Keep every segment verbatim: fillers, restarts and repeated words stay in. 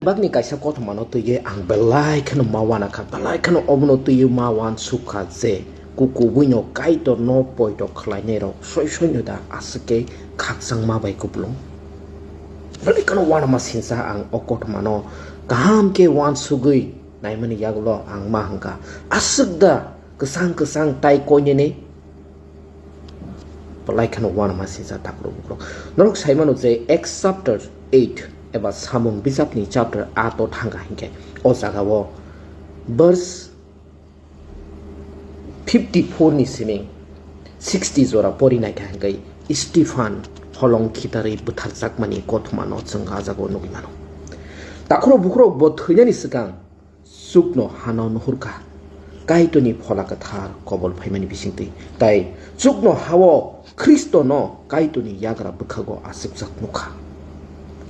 Bagni kaisa kothoma no twiwi ang belai kheno ma wana kha, belai kheno obono twiwi ma wansuk kha je kukubuino Kaitor no poito khlainai rok soi soi no da aswk khe khakchangma bai kupulung. Belai kheno uanama sinsa ang o kothoma no kaham khe wansugwi naimani yagulo ang ma hwnkha, aswk da kwchang kwchang tai koinene. Belai kheno uanama sinsa takhro bukhro. Norok sai mano je Acts chapter eight eba Samung bijapni chapter eight o thangkha hinkhe o jagao verse fifty four ni simi sixty jora pori naikha hinkhe Stephan holong khitarwi butharjakmani kothoma no chwng a jagao nugwi mano. Takhro bukhro bo thwinani swkang chukno hano nuhurkha, Kaitorni Phola Kwthar kobol phaimani bisingtwi, tai chukno hao Khristono Kaitorni yagra bwkhago achukjak nukha.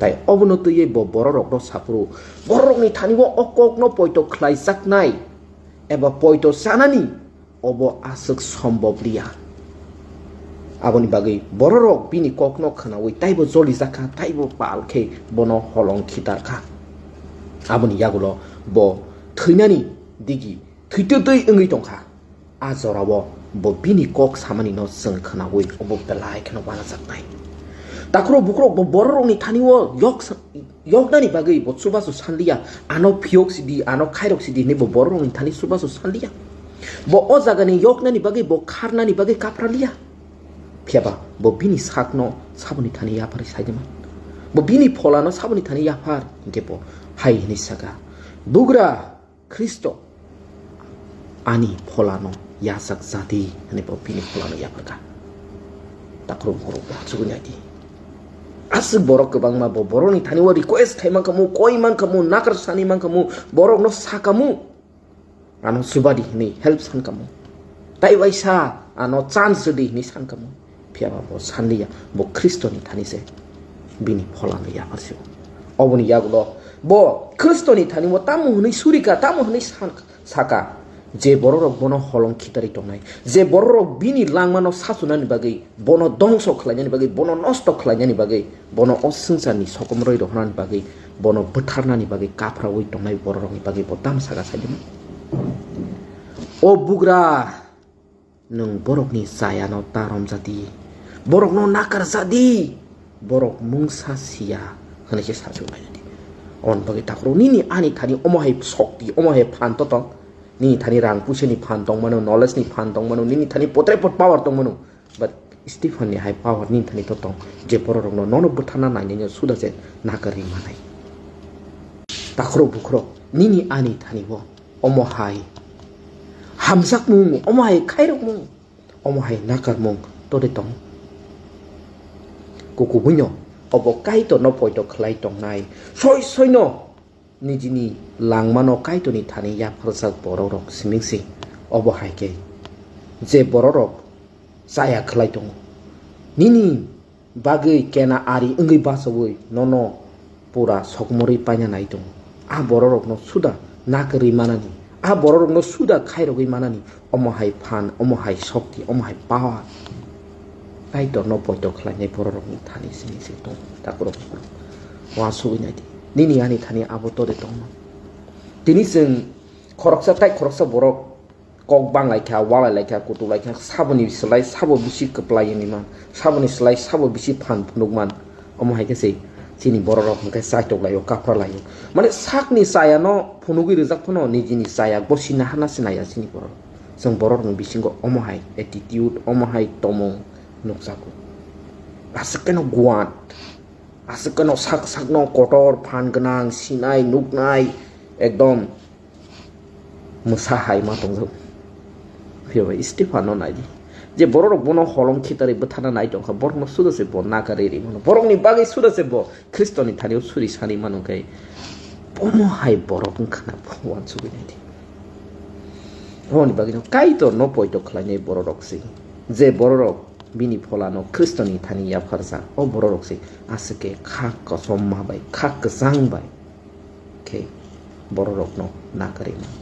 Tai obono twiwi bo bororokno saphuru, bororokni thani-o o kokno poito khlaijaknai eba poito chanani obo aswk somboblia. Aboni bagwi bororok bini kokno khwnaui taibo jolijakha, taibo pal khe bono holong khitarkha. Aboni yagulo bo thwinani digi thwitwtwi wngwi tongkha. A jorao bo bini kok samanino chwng khwnaui obo belai kheno uanajaknai. Takhro bukhro bo bororokni thani-o yok sa-, yoknani bagwi bo chubachu sanliya, ano phiyok sidi, ano khairok sidi hinwi bo bororokni thani chubachu sanliya. Bo o jagani yoknani bagwi bo kharnani bagwi kapraliya. Phiyaba bo bini sakno saboni thani yapharwi saidima. Bo bini pholano saboni thani yaphar hinkhe bo hai hinwi saka, "Bugra Khristo, ani pholano yachak jadi," hwnwi bo bini pholano yapharkha. Takhro bukhro bo achugwi naidi. Aswk borok kwbangma bo borokni thani-o request khai mankhamu, koi mankhamu, nakar sani mankhamu, borokno sakamu, ano chubadi hinwi help sankamu. Tai waisa ano chance rwdi hinwi sankamu. Phiyaba bo sanliya, bo Khristoni thani se bini pholano yapharsio. Oboni yagulo bo Khristoni thani bo tamo hwnwi surika, tamo hwnwi san-, saka, je bororok bono holong khitarwi tongnai, je bororok bini langmano sasunani bagwi, bono dongso khlainani bagwi, bono nosto khlainani bagwi, bono o swngcharni sokomoroi rohornani bagwi, bono bwtharnani bagwi kaphraui tongnai bororokni bagwi bo tamo saka saidima. O bugra, nwng borokni chayano ta romjadi, borokno nakarjadi, borok mungsa siya hwnwi se sachu lainani. Aboni bagwi takhro nini ani thani omo hai sokti, omo hai phan to tong, nini thani rang puisani phan tongmano, knowledge ni phan tongmano, nini thani potre pot power tongmano, but Stephen ni hai power nini thani to tong, je bororokno nono bwtharna nainani suda se nakarwi manai. Takhro bukhro nini ani thani bo omo hai hamjakmung, omo hai khairokmung, omo hai nakarmung tode tong. Kukubuino obo Kaitorno poito khlai tongnai soi soino nijini langmano Kaitorni thani yapharjak bororok simingsing. Obo hai khe je bororok chaya khlai tongo, nini bagwi kena ari wngwi bachaui nono pura sokmorwi paina nai tongo. A bororokno suda nakarwi manani, a bororokno suda khairogwi manani, omo hai phan, omo hai sokti, omo hai power. Kaitorno poito khlainai bororokni thani sini se tong takhro bukhro. Uansugwi naidi. Nini ani thani abo tode tongma. Tini chwng khoroksa tai khoroksa borok kok bang lai kha, walai lai kha, kutuk lai kha, saboni slai sabo bisi kwplai wngwi man, saboni slai sabo bisi phan phunuk man. Omo hai khe se chini bororok hwnkhe chaitok laio, kaphra laio. Mane sakni chayano phunugwi rijak phano nijini chaya gosina hana se naiya chini borok. Chwng borokni bisingo omo hai attitude, omo hai tomung nukjago. Aswk keno guat, aswk keno sak sakno kotor, phan gwnang, sinai, nuknai, ekdom mwsa hai ma tongjak. Phiya bai Stephan no nai di. Je bororok bono holong khitarwi bwtharna nai tongkha, borokno suda se bo nakarwi ri mano. Borokni bagwi suda se bo Khristoni thani-o suri sani mano khe, omo hai borok wngkha na, uansugwi nai di. Aboni bagwino Kaitorno poito khlainai bororok se, je bororok bini pholano Khristoni thani yapharjak, o bororok se aswk khe kha kosom ma bai, kha kwchang bai khe bororokno nakarwi mano.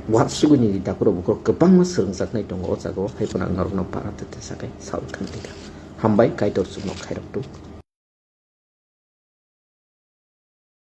Uansugwi nini takhro bukhro kwbangma swrwngjaknai tongo o jagao, hai phano ang norokno para tete sakai sawi khanglaikha. Hambai, Kaitor chwngno khairok tung.